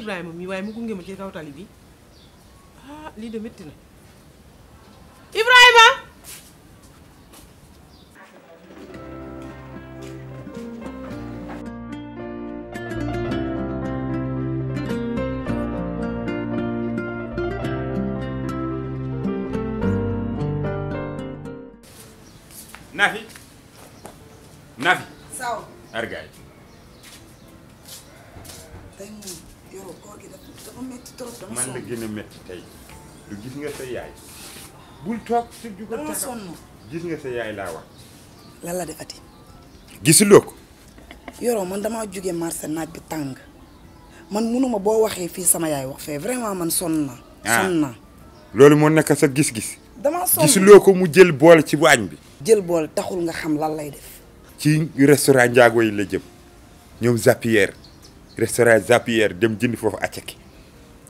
Ibrahima mi waaye mu gunge ma ci kaw tali bi ah lii de métti na Ibrahima. Nafi. Saw. Argaay. tey moom yoroo koor gi dafa métti trop dama man sonn. la gën a métti tey du gis nga sa yaay bul toog si jugal dama taxaw sonn. gis nga sa yaay laa wax. lan la defati. gisuloo ko. yoroo man damaa jóge marché naaj bi tàng man munuma boo waxee fii sama yaay wax fee vraiment man sonn na. sonn na. loolu moo nekk sa gis-gis. damaa sonn gisuloo ko mu jël bool ci waañ bi. jël bool taxul nga xam lan lay def. ci restaurant Njaago yi la jëm ñoom Zapier restaurant Zapier dem jënd foofu acaki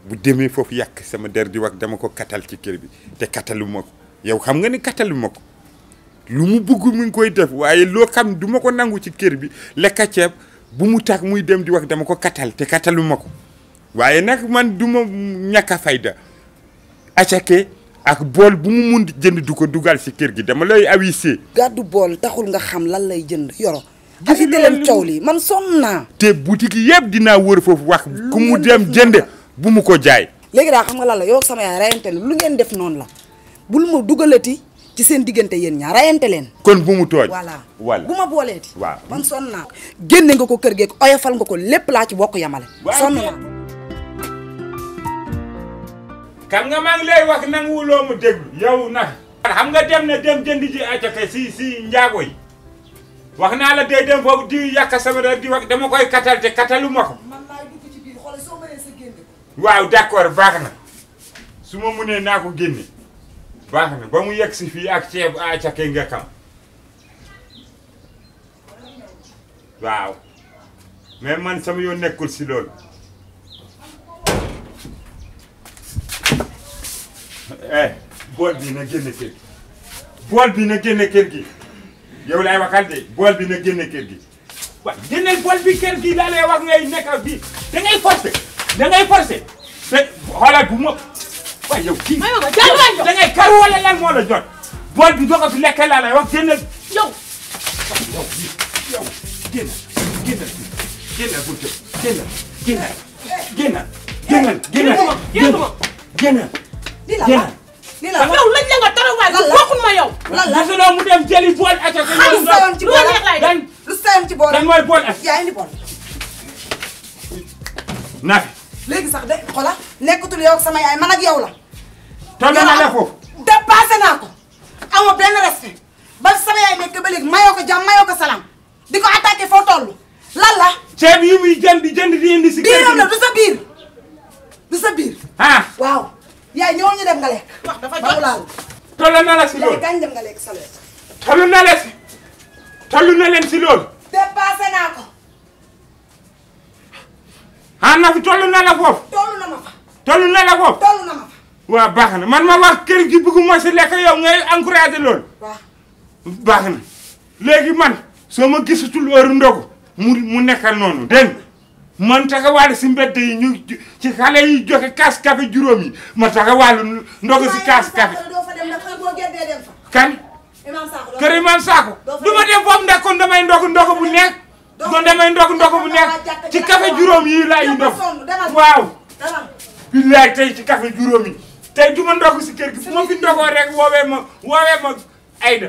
bu demee foofu yàq sama der di wax dama ko katal ci kër bi te katalu ma ko yow xam nga ni katalu ma ko lu mu bëgg mu ngi koy def waaye loo xam du ma ko nangu ci kër bi lekka ceeb bu mu tax muy dem di wax dama ko katal te katalu ma ko waaye nag man du ma ñàkk a fayda acake ak bool bu mu mun jënd du ko dugal si kër gi dama lay avisé. gàddu bool taxul nga xam lan lay jënd yoro. gis nga leen coow lii man sonn naa. te boutique yëpp dinaa wër foofu wax ku mu dem jënd bu mu ko jaay. léegi daal xam nga lan la yow sama yaay rayante leen lu ngeen def noonu la bul ma dugalati ci seen diggante yéen ñaar rayante leen. kon bu mu tooj. voilà bu ma booleeti. waaw man sonn naa. génne nga ko kër geeg oyofal nga ko lépp laa ci bokk yamale. sonn naa. xam nga maa ngi lay wax nanguwuloo mu déglu yow nag. xam nga dem na dem jënd ji acaka si njaago yi wax naa la day dem foofu di yàq sama der di wax dama koy katal te katalu ma ko. man maay dugg ci biir xoolal soo mënee sa génne ko. waaw d'accord baax na su ma mënee naa ko génne baax na ba mu yegg si fii ak ceeb acaka nga xam waaw mais man sama yoon nekkul si loolu. bool bi na génne kër gi bool bi na génne kër gi yow laay waxal de bool bi na génne kër gi waaw génneel bool bi kër gi laa lay wax ngay nekk bi da ngay forcé te xoolal bu ma waaye yow kii da ngay karu wala lan moo la jot bool bi doo ko fi lekkee laa lay wax génneel yow génneel bu tëb génneel lii la yow lañ la nga tarawaay bu bokkul ma yow. lan la gisuloo mu dem jëli bool ak ak lu sayoon ci bool lu sayoon ci bool dan mooy bool ak yaa indi bool. Nafi léegi sax de xoolal nekkatul yow ak sama yaay man ak yow la. toll na la foofu dépassé naa ko amoo benn respect ba sama yaay nekk ba léegi mayoo ko jàmm mayoo ko salaam di ko attaqué foo toll lan la. ceeb yi muy jënd di indi si kër biiram la gi du sa biir du sa biir. ah waaw yaay ñëwoon ñu dem nga lekk. wax dafa ba mu jot laal. toll na la si léegi loolu kañ dem nga lekk sa lekk. toll na leen si loolu dépassé naa ko. ah Nafi toll na la foofu tollu na ma fa. toll na la foofu tollu na ma fa. waaw baax na man ma wax kër gi bëgguma si lekk yow ngay encouragé loolu waaw. baax na léegi man soo ma gisatul heure ndogu mu nekkal noonu dégg nga man taxawaalu si mbedd yi ñu ci xale yi joxe kaas café juróom yi ma taxawaalu ndogu si kaas café doo fa dem ndax boo géddee dem fa. kan Imam Sakho kër Imam Sakho du ma dem foofu ndax kon damay ndogu bu nekk kon damay ndogu bu nekk ci café juróom yi laay ndog waaw billaay tey ci café juróom yi tey du ma ndogu si kër gi fu ma fi ndogoo rek woowee ma Aïda